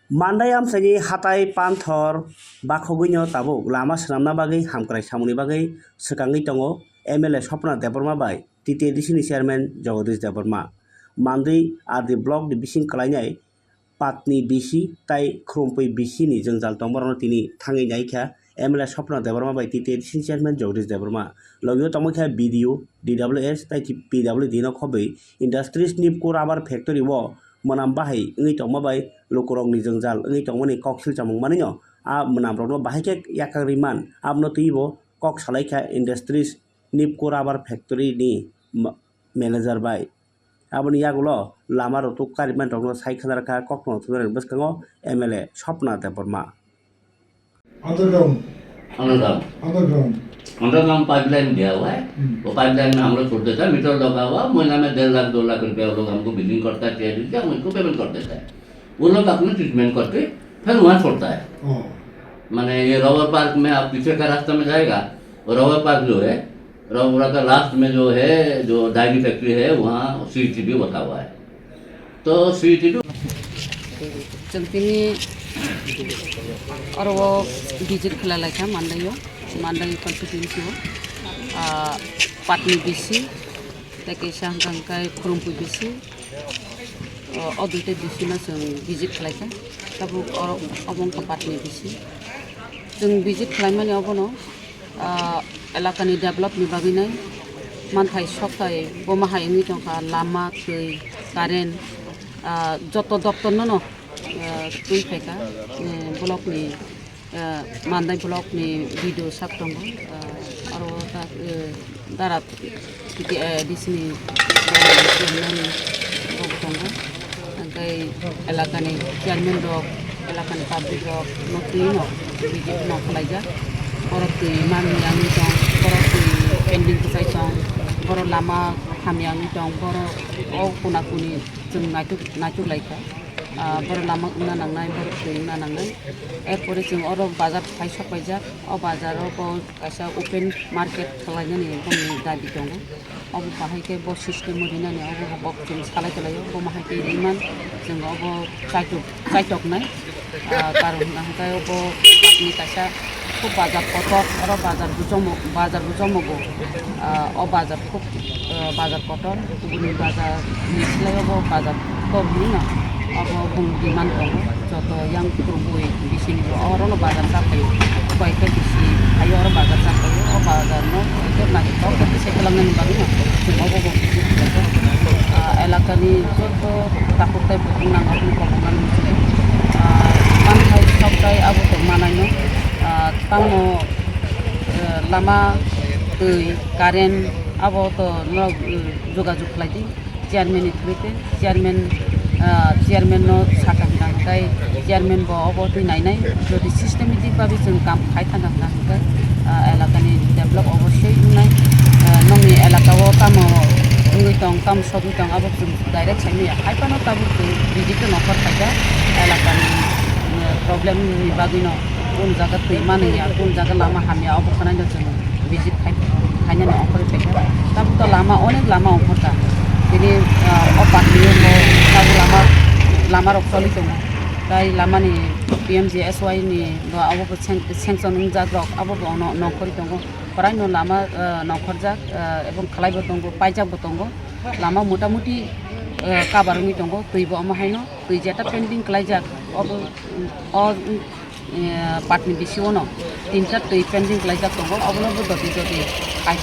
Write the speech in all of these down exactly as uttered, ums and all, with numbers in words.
Mandai amchaini hatai Panthor bakhogwino tabuk lama swnamna bagwi hamkrai samungni bagwi swkangwi tongo M L A Swapna Debbarma bai T T A D C ni chairman Jagadish Debbarma. Mandai R D block ni bising kwlainai Patni B C tai Khrumpui B C ni jwngjal tongmarokno tini thangwi naikha M L A Swapna Debbarma bai T T A D C ni chairman Jagadish Debbarma. Logio tongmani khe B D O, D W S tai P W D no khobwi industries NIPCO rubber factory o mwnam bahai wngwi tongma bai lukurokni jwngjal wngwi tongmani kok silchamung manwino a mwnamrokno bahai khe yakang rwman abono twibo kok salaikha industries NIPCO rubber factory ni ma-, manager bai. Aboni yagulo lama rwtuk karimanrokno sai khna rwkha kokno thumnani bwskango M L A Swapna Debbarma. Underground. Underground. Underground। Underground pipeline दिया हुआ है। हम्म। वो पाइपलाइन में हम लोग छोड़ देता है, मीटर लगा हुआ, महीना में डेढ़ लाख, दो लाख रुपया वो लोग हमको बिलिंग करता है, टीआईडी से हम इसको पेमेंट कर देता है। वो लोग अपना ट्रीटमेंट करके फिर वहाँ छोड़ता है। ओ। माने ये रबर पार्क में आप पीछे का रास्ता में जाएगा, वो रबर पार्क जो है, रबर का लास्ट में जो है, जो डायरी फैक्ट्री है, वहाँ सीसीटीवी बता हुआ है। तो CCTV Chwng tini oro o visit khlai lai kha Mandai o, Mandai constituency o, ah, Patni B C, tei kaisa hwnkha hwnkhe Khurumkui B C, o, o duita B C no chwng visit khlai kha. Tabuk oro obo wngkha Patni B C. Chwng visit khlaimani obono, ah, elakani developni bagwinai manthai sokthai boma hai wngwi tongkha, lama, twi, current, ah, joto doptorno no, ah, twi phaikha, eh, blockni, ah, Mandai blockni B D O sak tongo, ah, aro ta, eh, dara T T A D C ni chairman rok tongo, hwnkhe elakani chairman rok, elakani public rok no twi no visit no khlaijak. Borok twi manmani tong, borok twi pending kwchai tong, borok lama hamya wngwi tong, borok o kuna kuni chwng naituk, naituk lai kha. Ah, borok lama wngna nangnai, borok twi wngna nangnai. Erpore chwng oro bazar phai sok paijak, o bazar o bo kaisa open market khlainani boni dabi tongo. Obo bahai khe bo system o rinani obo bo chwng salai tonglaio, bo mahai khe riman chwng obo chaitok, chaitoknai. Ah, karon hwnka hwnkhe obo ni kaisa khub bazar kotor, oro bazar bo jomo, bazar bo jomogo. Ah, o bazar khub, ah, bazar kotor, kubuni bazar ni slai obo bazar kom hwnwi no. Obo bung demand tongo, joto yang kwrwngwi bisingni bo orono bazar cha phaio, koi khe bisi phaio oro bazar cha phaio, o bazar no khe naithotok khe se kwlangnani bagwi no chwng obo bo visit khlaikha. Ah, elakani joto takhuk tei bukhuk nang rokni kok nang muchungo. Ah, manthai sok tai abo tong manai no, ah, tamo, eh, lama, twi, current abo to norok, eh, jogajog khlai di. Chairman ni through te, chairman, ah, chairman no sakha hwnkha hwnkhe chairman bo obo twi nainai, jodi systematic bagwi chwng kam khai thangkha hwnkha hwnkhe, ah, elakani develop obossoi wngnai. Ah, nokni elaka o tamo wngwi tong, tamo sogwi tong, abo chwng direct sai manya. Hai phano tabuk chwng visit o nokar phaikha, elakani, ah, problem ni bagwi no, kun jaga twi manwi ya, kun jaga lama hamya, obo khwnai no chwng visit khai, khainani ongkhorwi paikha. Tabuk to lama, onek lama ongkhorkha. Tini, ah, o party o bo tabuk lama, lama rok choli tongo. Tai lamani P M G S Y ni bo abo bo sen-, sanction wngjak rok abo bo ono nongkhorwi tongo. Kwraino lama, ah, nongkhorjak, ah, ebong khlai bo tongo, paijak bo tongo. Lama motamuti, ah, cover wngwi tongo, twi bo omo haino, twi jeta pending khlaijak, obo, o, eh, Patni B C O no tinta twi pending khlaijak tongo, obono bo doti doti khai,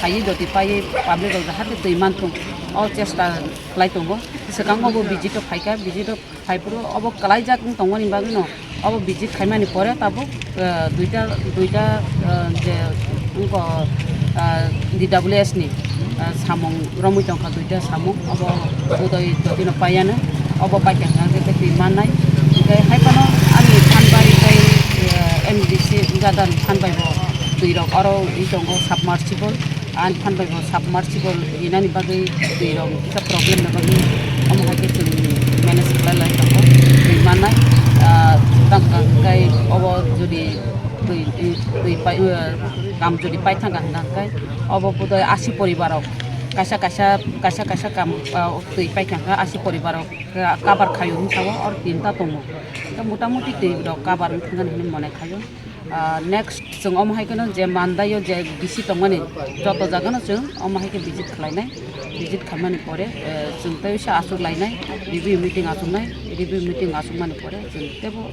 khaiwi doti paiwi public rok jahate twi manthung, o chesta khlai tongo. Swkango bo visit o phaikha, visit o phaiphuru obo khlaijak wng tongmani bagwino obo visit khaimani pore tabuk, eh, duita, duita, eh, je wngkha, eh, D W S ni, eh, samung romwi tongkha duita samung, obo udoi dotino paiya no, obo paikha hwnkhe twi mannai. Hwnkhe hai phano ani phan bai tei, eh, M D C jadani phan bai bo twi rok oro wngwi tongo submersible, ani phan bai bo submersible rinani bagwi twi rok kisa problem ni bagwi omo hai khe chwng manage khlai lai tongo twi mannai. Ah, tamo hwnkhe obo jodi twi, twi pai, eh, kam jodi pai thangkha hwnkhe obo budai asi poribar rok kaisa kaisa kaisa kaisa kam ah, twi paikha kha asi poribar rok cover khaio hinwi sao or tinta tongo. Motamuti twi rok cover wngkha hinwi mone khaio. Ah, next chwng omo hai kheno je mandaio je bisi tongmani joto jagano chwng omo hai khe visit khlainai, visit khaimani pore eh, chwng tei se achuk lainai, review meeting achuknai, review meeting achukmani pore chwng tebo